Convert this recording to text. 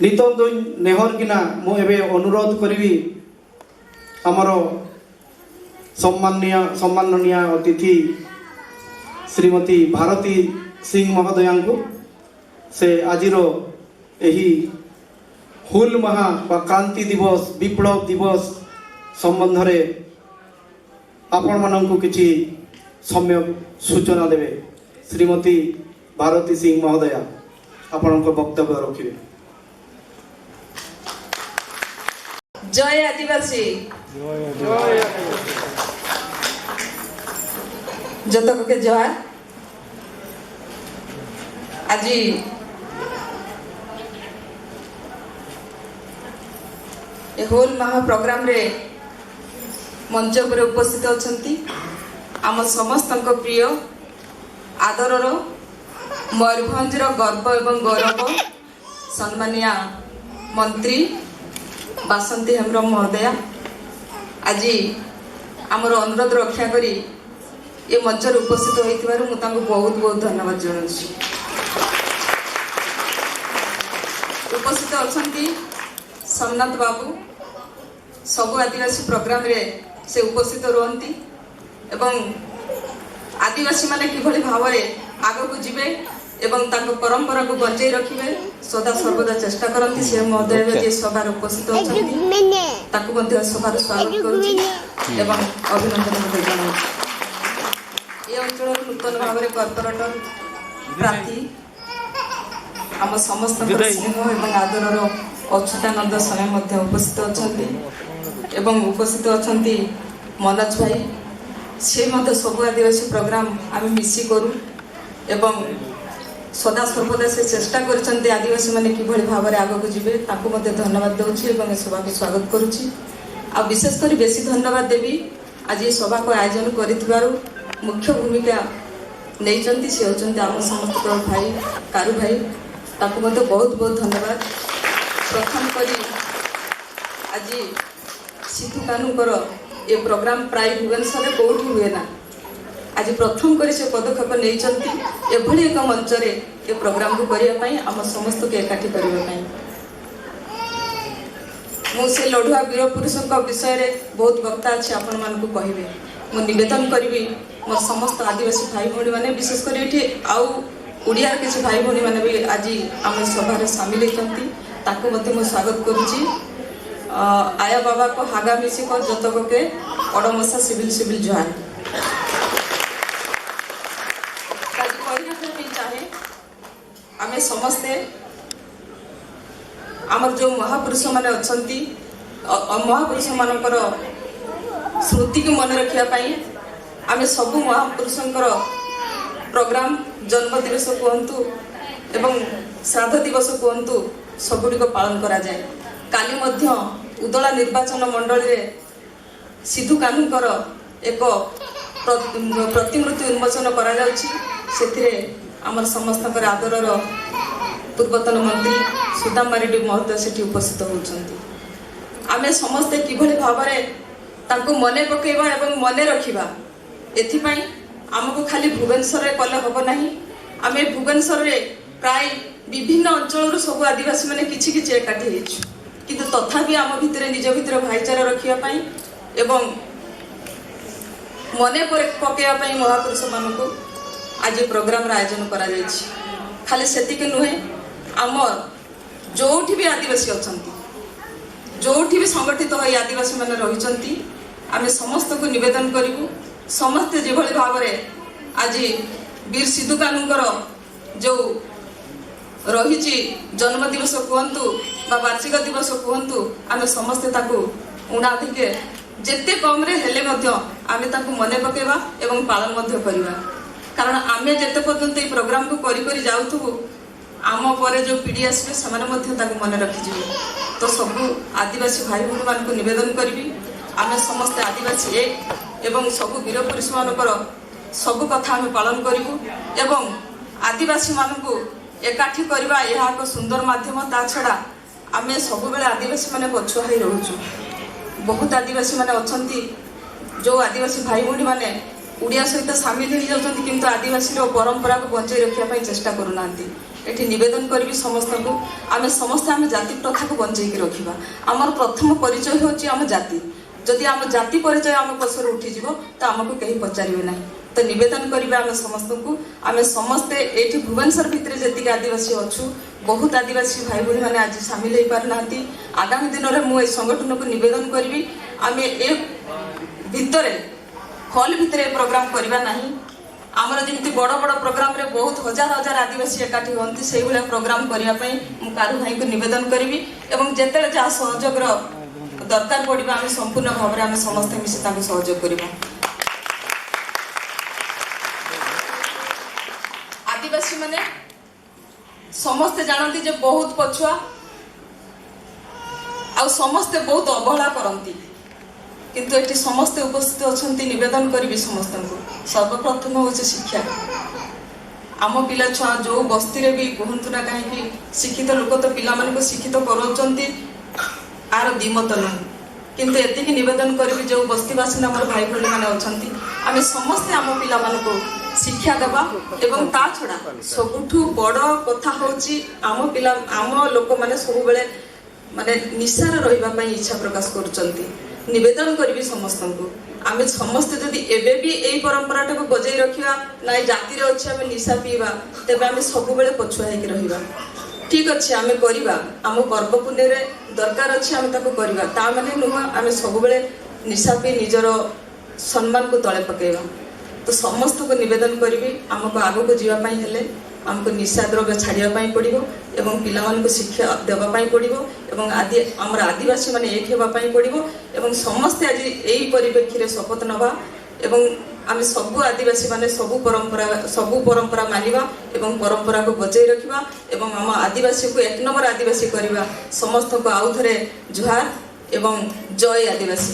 नितंग दुई नेहर किना मु एबे अनुरोध करिवि हमरो सम्माननीय सम्माननीय अतिथि श्रीमती भारती सिंह महोदयांकु से आजिरो एही हुल महा बा क्रांति दिवस विप्लव दिवस संबंधरे आपण मानकु किछि सम्यक सूचना देवे। श्रीमती भारती सिंह महोदया आपणक वक्तव्य रखिबे। जय आदिवासी। जतो के जोहार। आज ए होल महा प्रोग्राम रे मंच पर उपस्थित अछंती आम समस्तଙ୍କ प्रिय आदरर मयूरभंजर गर्व एवं गौरव सम्मानीय मंत्री बासंती हेम्ब्रम महोदया आज आमर अनुरोध रक्षा करी ए मंचर उपस्थित होइथिबारु मु तांको बहुत बहुत धन्यवाद जणाउछि। उपस्थित अछंती सोमनाथ बाबू, सबु आदिवासी प्रोग्राम रे से उपस्थित रुहंती एवं आदिवासी माने किभଳି भाव रे आगକୁ जिवे एवं तांको परंपरा को बचाई रखिवे सदा सर्वदा चेष्टा करंती। से महोदय जे सभार उपस्थित अछंती ताकू मध्ये सभार स्वागत करूछि एवं अभिनंदन मध्ये जणाउछि। ए अंचल नूतन भाव रे कॉर्पोरेटर प्रार्थी आम समस्त स्नेह एवं आदरर अच्युतानंद स्वामी मध्ये उपस्थित अछंती एवं उपस्थित अछंती मनोज भाई, से मध्ये सबु आदिवासी प्रोग्राम आमे मिसी करू एवं सदा सर्वदा से चेष्टा करछंती आदिवासी माने किभଳି भाव रे आगକୁ जिवे ताकू मध्ये धन्यवाद दउछि एवं ए सभाକୁ स्वागत करूछि। आ विशेष करी बेसी धन्यवाद देबी आज ए सभाको आयोजन करिथिबारु मुख्य भूमिका नेइछंती से होछंती आम समस्त भाई कारू भाई, ताकू मध्ये बहुत बहुत धन्यवाद। प्रथम करी आज सिद्धू कान्हुकर ए प्रोग्राम प्राय भुवनेश्वर कोठी हुए ना, आज प्रथम करी से पदक्षेप नेइछंती एभଳି एक मंच रे ए प्रोग्राम को करिया पई आम समस्त के एकाठी करिया पई। मु से लढुआ वीर पुरुषଙ୍କ विषय रे बहुत वक्ता अछि आपण मानकु कहिबे। मु निवेदन करिबी मोर समस्त आदिवासी भाई भଉଣୀ माने विशेष करी एठी आउ उड़ियार किछि भाई भଉଣୀ माने भी आज आम सभा रे शामिल होइछंती ताकू मध्ये मु स्वागत करूछि। आया बाबा को हागा मिसी को जतक के अड़मसा सिविल सिविल जोहार। चाहे आमे समस्ते आमर जो महापुरुष माने अछंती, महापुरुष मानकर स्मृति को मन रखिया पाई आमे सबु महापुरुषंकर प्रोग्राम जन्म दिवस कुहंतु एवं श्राद्ध दिवस कुहंतु सबुडिक पालन करा जाए। काली मध्य उदला निर्वाचन मंडली रे सिद्धू कान्हुकर एक प्रतिमूर्ति उन्मोचन करा जाଉଛି। सेथिरे आमर समस्तकर आदरर पूर्वतन मंत्री सुदाम मारंडी महोदय सेठी उपस्थित होउछंती। आमे समस्ते किभଳି भाव रे तांकु मने पकेइबा एवं मने रखिबा एथिपाई आमकु खाली भुवनेश्वर रे कले होबो नाही। आमे भुवनेश्वर रे प्राय विभिन्न अंचलरु सबु आदिवासी माने किछि किछि एकाठी हेछु, किंतु तथापि आम भितरे निज भितरे भाईचारा रखिबा पई एवं मने पकेइबा पई महापुरुष मानकु आज प्रोग्राम र आयोजन करा जाइछि। खाली सेतिके नुहे, आमर जोठी भी आदिवासी अछंती, जोठी भी संगठित होई आदिवासी माने रहिछंती, आमे समस्त को निवेदन करिबु समस्त जेभଳି भाव रे आज वीर सिद्धू कान्हुकर जो रहिछि जन्म दिवस कुहंतु बा वार्षिक दिवस कुहंतु, आमे समस्ते ताकू उणाधिके जेते कम रे हेले मध्य आमे ताकू मने पकेबा एवं पालन मध्य करिबा। कारण आमे जेते पर्यंत एई प्रोग्राम को करी करी जाउथुबु आम परे जो पीढ़ी आसबे सेमाने मध्य ताकू मने रखिजिबे। तो सबु आदिवासी भाई भଉଣୀ मानकु निवेदन करिबी आमे समस्ते आदिवासी एक एवं सबु वीर पुरुष मानकर सबु कथा आमे पालन करिबु एवं आदिवासी मानकु एकाठी करिबा एहा एक सुंदर माध्यम। ता छड़ा आमे सबुबेले आदिवासी माने पछुआ होई रहुछु। बहुत आदिवासी माने अछंती जो आदिवासी भाई भଉଣୀ माने ଓଡ଼ିଆ ସହିତ ସାମିଲ ହେଇଯାଉଛନ୍ତି, କିନ୍ତୁ ଆଦିବାସୀର ପରମ୍ପରାକୁ ବଞ୍ଚେଇ ରଖିବା ପାଇଁ ଚେଷ୍ଟା କରୁନାହାନ୍ତି। ଏଠି ନିବେଦନ କରିବି ସମସ୍ତଙ୍କୁ, ଆମେ ସମସ୍ତେ ଆମ ଜାତି ପ୍ରଥାକୁ ବଞ୍ଚେଇକି ରଖିବା। ଆମର ପ୍ରଥମ ପରିଚୟ ହେଉଛି ଆମ ଜାତି। ଯଦି ଆମ ଜାତି ପରିଚୟ ଆମ ପଛରୁ ଉଠିଯିବ, ତ ଆମକୁ କେହି ପଚାରିବେ ନାହିଁ। ତ ନିବେଦନ କରିବା ଆମେ ସମସ୍ତଙ୍କୁ, ଆମେ ସମସ୍ତେ ଏଇଠି ଭୁବନେଶ୍ୱର ଭିତରେ ଯେତିକି ଆଦିବାସୀ ଅଛୁ, ବହୁତ ଆଦିବାସୀ ଭାଇ ଭଉଣୀମାନେ ଆଜି ସାମିଲ ହେଇପାରୁନାହାନ୍ତି। ଆଗାମୀ ଦିନରେ ମୁଁ ଏ ସଂଗଠନକୁ ନିବେଦନ କରିବି, ଆମେ ଏ ଭିତରେ ହଲ୍ ଭିତରେ ଏ ପ୍ରୋଗ୍ରାମ କରିବା ନାହିଁ। ଆମର ଯେମିତି ବଡ଼ ବଡ଼ ପ୍ରୋଗ୍ରାମରେ ବହୁତ ହଜାର ହଜାର ଆଦିବାସୀ ଏକାଠି ହୁଅନ୍ତି, ସେଇଭଳିଆ ପ୍ରୋଗ୍ରାମ କରିବା ପାଇଁ ମୁଁ କାରୁ ଭାଇଙ୍କୁ ନିବେଦନ କରିବି ଏବଂ ଯେତେବେଳେ ଯାହା ସହଯୋଗର ଦରକାର ପଡ଼ିବ, ଆମେ ସମ୍ପୂର୍ଣ୍ଣ ଭାବରେ ଆମେ ସମସ୍ତେ ମିଶି ତାଙ୍କୁ ସହଯୋଗ କରିବା। ଆଦିବାସୀ ମାନେ ସମସ୍ତେ ଜାଣନ୍ତି ଯେ ବହୁତ ପଛୁଆ ଆଉ ସମସ୍ତେ ବହୁତ ଅବହେଳା କରନ୍ତି। କିନ୍ତୁ ଏଠି ସମସ୍ତେ ଉପସ୍ଥିତ ଅଛନ୍ତି, ନିବେଦନ କରିବି ସମସ୍ତଙ୍କୁ, ସର୍ବପ୍ରଥମ ହେଉଛି ଶିକ୍ଷା। ଆମ ପିଲା ଛୁଆ ଯୋଉ ବସ୍ତିରେ ବି କୁହନ୍ତୁ ନା କାହିଁକି, ଶିକ୍ଷିତ ଲୋକ ତ ପିଲାମାନଙ୍କୁ ଶିକ୍ଷିତ କରାଉଛନ୍ତି, ଆର ଦ୍ୱିମତ ନୁହେଁ। କିନ୍ତୁ ଏତିକି ନିବେଦନ କରିବି, ଯୋଉ ବସ୍ତି ବାସିନ୍ଦା ଆମର ଭାଇ ଭଉଣୀମାନେ ଅଛନ୍ତି, ଆମେ ସମସ୍ତେ ଆମ ପିଲାମାନଙ୍କୁ ଶିକ୍ଷା ଦେବା। ଏବଂ ତା ଛଡ଼ା ସବୁଠୁ ବଡ଼ କଥା ହେଉଛି, ଆମ ପିଲା, ଆମ ଲୋକମାନେ ସବୁବେଳେ ମାନେ ନିଶାରେ ରହିବା ପାଇଁ ଇଚ୍ଛା ପ୍ରକାଶ କରୁଛନ୍ତି। ନିବେଦନ କରିବି ସମସ୍ତଙ୍କୁ, ଆମେ ସମସ୍ତେ ଯଦି ଏବେ ବି ଏଇ ପରମ୍ପରାଟାକୁ ବଜାଇ ରଖିବା, ନାଇଁ ଜାତିରେ ଅଛି ଆମେ ନିଶା ପିଇବା, ତେବେ ଆମେ ସବୁବେଳେ ପଛୁଆ ହେଇକି ରହିବା। ଠିକ ଅଛି, ଆମେ କରିବା, ଆମ ପର୍ବ ପୁଣ୍ୟରେ ଦରକାର ଅଛି, ଆମେ ତାକୁ କରିବା। ତା ମାନେ ନୁହଁ ଆମେ ସବୁବେଳେ ନିଶା ପିଇ ନିଜର ସମ୍ମାନକୁ ତଳେ ପକେଇବା। ତ ସମସ୍ତଙ୍କୁ ନିବେଦନ କରିବି, ଆମକୁ ଆଗକୁ ଯିବା ପାଇଁ ହେଲେ ଆମକୁ ନିଶା ଦ୍ରବ୍ୟ ଛାଡ଼ିବା ପାଇଁ ପଡ଼ିବ ଏବଂ ପିଲାମାନଙ୍କୁ ଶିକ୍ଷା ଦେବା ପାଇଁ ପଡ଼ିବ ଏବଂ ଆମର ଆଦିବାସୀମାନେ ଏକ ହେବା ପାଇଁ ପଡ଼ିବ ଏବଂ ସମସ୍ତେ ଆଜି ଏଇ ପରିପ୍ରେକ୍ଷୀରେ ଶପଥ ନେବା ଏବଂ ଆମେ ସବୁ ଆଦିବାସୀମାନେ ସବୁ ପରମ୍ପରା ମାନିବା ଏବଂ ପରମ୍ପରାକୁ ବଜାଇ ରଖିବା ଏବଂ ଆମ ଆଦିବାସୀକୁ ଏକ ନମ୍ବର ଆଦିବାସୀ କରିବା। ସମସ୍ତଙ୍କୁ ଆଉ ଥରେ ଜୁହାର ଏବଂ ଜୟ ଆଦିବାସୀ।